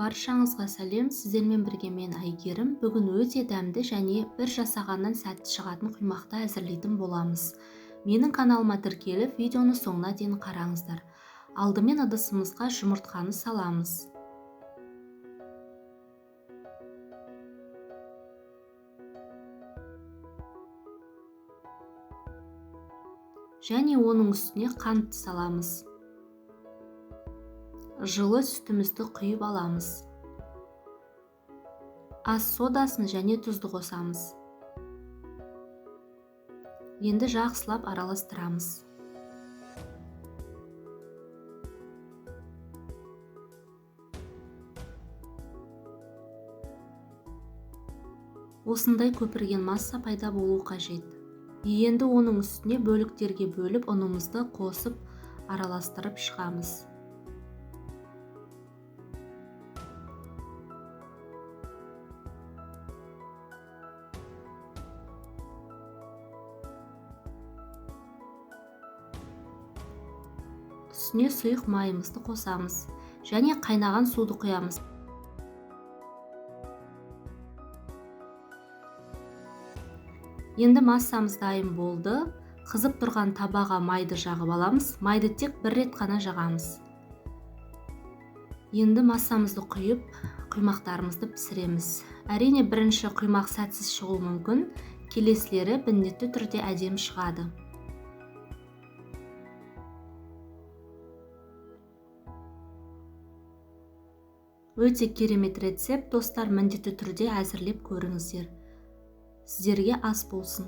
Баршаңызға сәлем, сіздермен бірге мен Әйгерім. Бүгін өте дәмді және бір жасағаннан сәтті шығатын құймақты әзірлейтін боламыз. Менің каналыма тіркеліп, видеоны соңына дейін қараңыздар. Алдымен ыдысымызға жұмыртқаны саламыз. Және оның үстіне қантты саламыз. Жылы сүтімізді құйып аламыз. Ас содасын және тұзды қосамыз. Енді жақсылап араластырамыз. Осындай көпірген масса пайда болу қажет. Енді оның үстіне бөліктерге бөліп ұнымызды қосып араластырып шығамыз. Үстіне сұйық майымызды қосамыз және қайнаған суды құямыз. Енді массамыз дайын болды. Қызып тұрған табаға майды жағып аламыз. Майды тек бір рет қана жағамыз. Енді массамызды құйып, құймақтарымызды пісіреміз. Әрине бірінші құймақ сәтсіз шығуы мүмкін, келесілері міндетті түрде әдемі шығады. Өте керемет рецепт, достар, міндетті түрде әзірлеп көріңіздер. Сіздерге ас болсын.